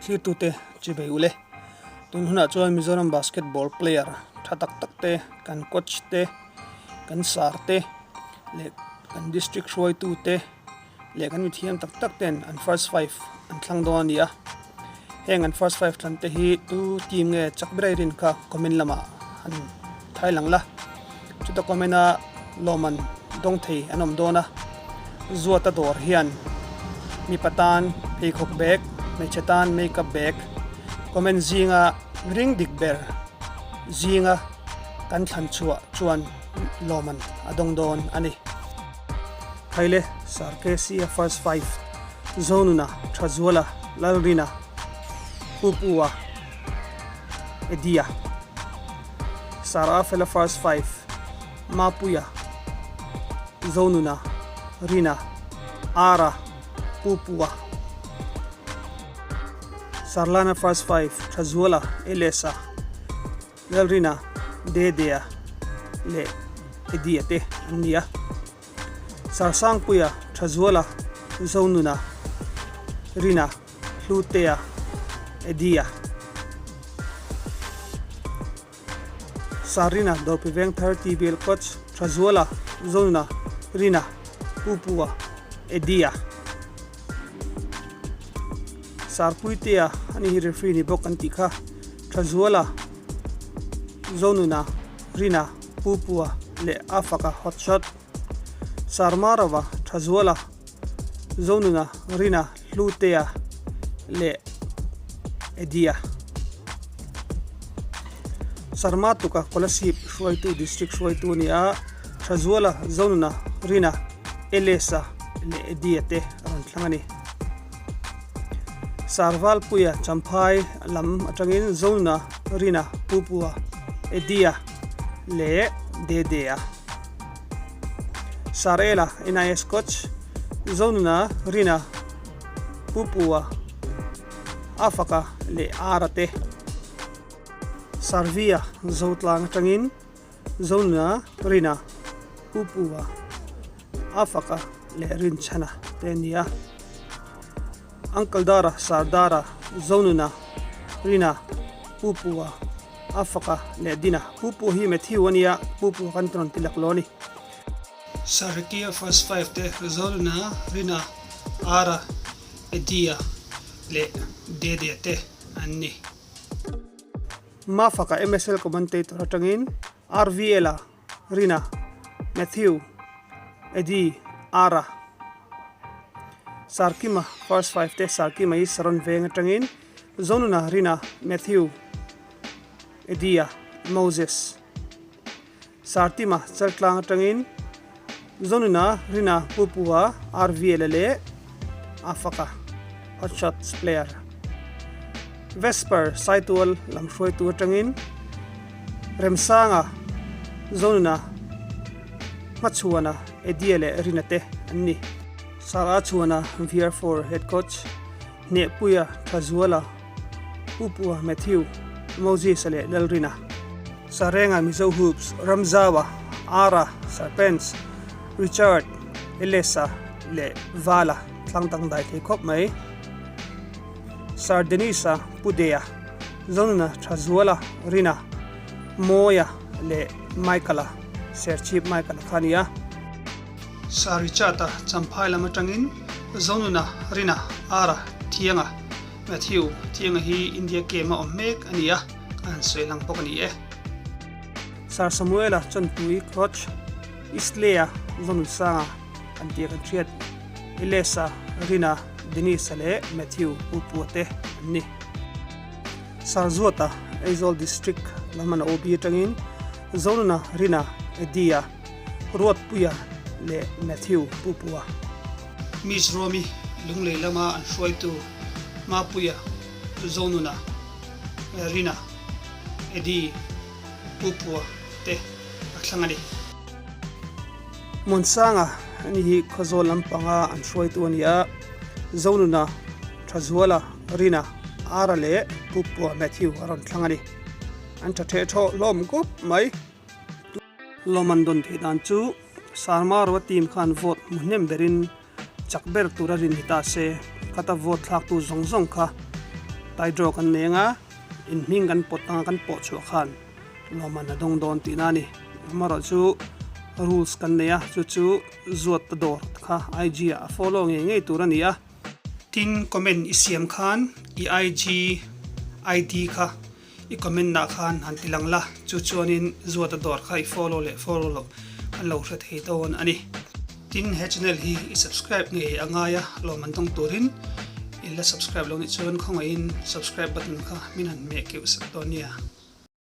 Thlirtute chibei ule. Tun hunah chuan Mizoram basketball player tha tak tak te, kan coach te, kan sar te leh kan district hruaitu te leh kan mithiam tak tak ten an first five an thlang dawn a ni a. Heng an first five thlan te hi tu team nge chak ber airin kha comment lamah han thai lang la. Chuta comment a lawmman dawng thei an awm dawn a, Zuata dawr hian mipa tan pheikhawk bag, hmeichhe tan makeup bag comment zinga ring dik ber zinga kan thlan chhuah chuan lawmman a dawng dawn a ni. Khaile Sir KC a first five, Zonuna, Thazuala, Lalrina, Pupua, Eddie-a. Sir Afela first five, Mapuia, Zonuna, Rina, Ara, Pupua. Sarlana first five, Thazuala, Elesa. Lalrina, Dedea leh Eddie-a te an ni a. Sarsangpuia, Thazuala, Zonuna, Rina, Hlutea, Eddie-a. Sarina, Dawrpui Vengthar, TBL Coach, Thazuala, Zonuna, Rina, Pupua, Eddie-a. Sarpuitea, ani hi referee ni bawk an tih kha. Thazuala, Zonuna, Rina, Pupua leh Afaka Hotshot, Sarmarova, Thazuala, Zonuna, Rina, Hlutea leh Eddie-a. Sarma tuka Kolasib hruaitu District hruaitu a ni a, Thazuala, Zonuna, Rina, Elesa leh Eddie-a te a rawn thlang a ni. Sarvalpuia Champhai lam atangin Zona, Rina, Pupua, Eddie-a leh Dede-a. Sarela, NIS Coach, Zonuna, Rina, Pupua, Afaka leh Ara te. Sarvia, Zotlang atangin Zonuna, Rina, Pupua, Afaka leh Rinchhana te a ni a. Uncle Dara, Sardara, Zonuna, Rina, Pupua, Afaka leh Dina. Pupua hi Matthew a nia, Pupua kan rawn ti lak lo a ni. Sarikia first five te Zonuna, Rina, Ara, Eddie-a leh Dede-a te an ni. Mafaka MSL commentator atangin RVL-a Rina, Matthew, Eddie, Ara, Sarkima, First Five te Sarkima hi Saron veng atangin Zonuna, Rina, Matthew, Eddie-a, Moses, Sartima, Chaltlang atangin Zonuna, Rina, Pupua, RVL-a leh Afaka, Hotshots player. Vesper, Saitual lam hruaitu atangin Remsanga, Zonuna, Hmachhuana, Eddie leh Rina te an ni. Sarah Chhuana, VR4 Head Coach, Hnehpuia, Thazuala, Pupua, Matthew, Moses-a leh Lalrina. Sarenga, Mizo Hoops, Ramzaua, Ara, Serpents, Richard, Elesa leh Vala thlang dangdai thei khawp mai. Sir Dennis-a, Pu Dea, Zonuna, Thazuala, Rina, Mawia leh Michael-a, Serchhip Michael-a kha a ni a. Sir Richard-a, Champhai lam atangin Zonuna, Rina, Ara, Thianga, Matthew, Thianga hi India game-a awm mek a ni a, a han sawi lang bawk a ni e. Sir Samuel-a, Chawntui, Coach, Isley-a, Zonunsanga an tih a kan hriat. Elesa, Rina, Dennis-a leh Matthew Pupua te an ni. Sarzuata, Aizawl District lam an OB atangin Zonuna, Rina, Eddie-a, Ruatpuia leh Matthew Pupua. Miss Romi, Lunglei lama an hruaitu Mapuia, Zonuna, Rina, Eddie Pupua te a thlang a ni. Muansanga ani hi Khawzawl lampanga an hruaitu a ni a, Zonuna, Thazuala, Rina, Ara leh Pupua Matthew a rawn thlang a ni. An tha theh thawh hlawm khawp mai. Lawm an dawn theih dan chu Sarma Roa team khan vote hmu hnem berin chak ber tur a rin ni ta se, khata vote thlaktu zawng zawng kha. Tie draw kan nei anga in hming kan pawt anga kan pawh chhuah khan lawmman a dawng dawn tihna a ni. Amaherawh chu rules kan nei a, chu chu Zuata dawr kha IG ah a follow ngei ngei tur a ni a. Tin, comment i siam khan i IG ID kha i comment nah khan han ti lang la, chu chuanin Zuata dawr kha i follow leh follow loh kan lo hre thei dawn a ni. Tin, he channel hi i subscribe ngei a ngai a, lawm an dawng turin i la subscribe lo nih chuan khawngaihin subscribe button kha min han hmeh keuh sak dawn nia.